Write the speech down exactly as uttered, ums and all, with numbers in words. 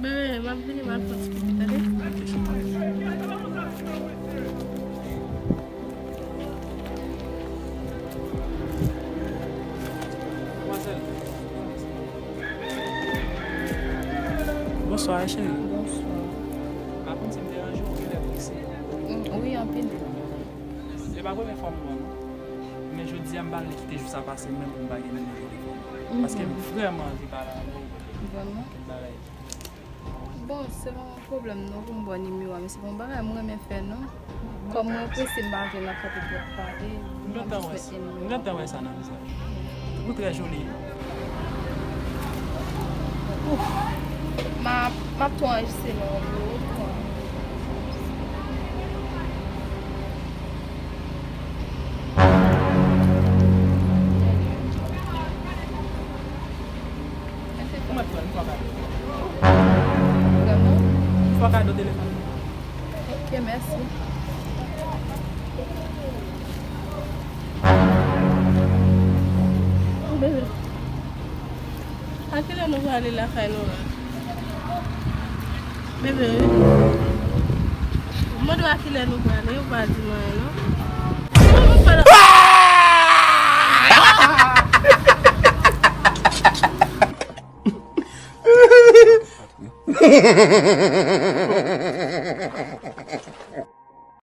Bebe, m ap vini, m al pran ti pipi, tande? Ok, cheri. Demwazèl. Bonswa, cheri. Bonswa. M pa konn si m deranje w, ou genlè prese. Mm, wi, anpil. Se pa premye fwa m wè w, non. Men jodi a, m pa vle kite jou sa pase menm pou m pa gen nimewo telefòn ou. Mhm. Paske m vrèman anvi pale avè w. Vrèman? Kèk bagay. Bon, se pa yon pwoblèm non pou m ba w nimewo a, men se pa yon bagay mwen renmen fè non. Kòm mwen prese, m pa vle n ap kanpe pou ap pale. M gentan wè sa. M gentan wè sa nan vizaj ou. Ou trè joli. Ouf. M ap, m ap tou anrejistre non, bro. Ou mèt pran l, m fè w kado. Vrèman? M fè w kado telefòn. Ok, mèsi. Bebe, a kilè nou prale lakay nou la? Bebe, mande w a kilè nou prale, ou pa di mwen anyen non.